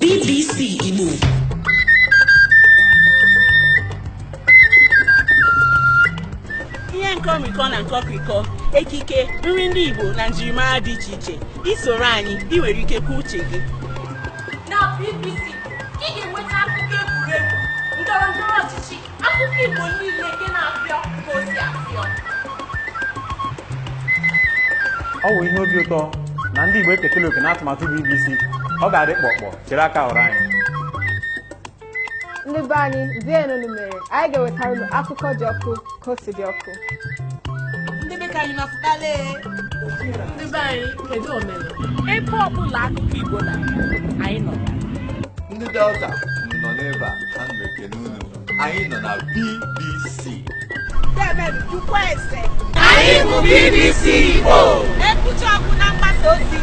BBC Igbo. Ihe nkọmịkọ na nkọkịkọ, ekike, nri ndị Igbo na njirimara dị iche iche. Isoro anyị, ị nwere ike kwuo uche gị. Na BBC, ị ga-enweta akụkọ egwuregwu, ndọrọ ndọrọ ọchịchị, akụkọ Igbo niile nke na-apịọ ka o si apịọ. Ọ wụ ihe obi ụtọ na ndị Igbo eketela oke n'atụmatụ BBC. Ọ ga-adị kpọkpọ chere aka hụrụ anyị. Ndị be anyị dienunu mere anyị ga-ewetara unu akụkọ dị ọkụ ka o si dị ọkụ. Ndị be ka anyị na-apụtala. Ndị be anyị, kedu omere? Ebe ọbụla akụkọ Igbo na-aga, anyị nọ ya. Ndị Delta nọ n'ebe a, ha na-ekene unu. Anyị nọ na BBC. Anyị bụ BBC Igbo. Ekwucha ọkụ na mgbasa ozi.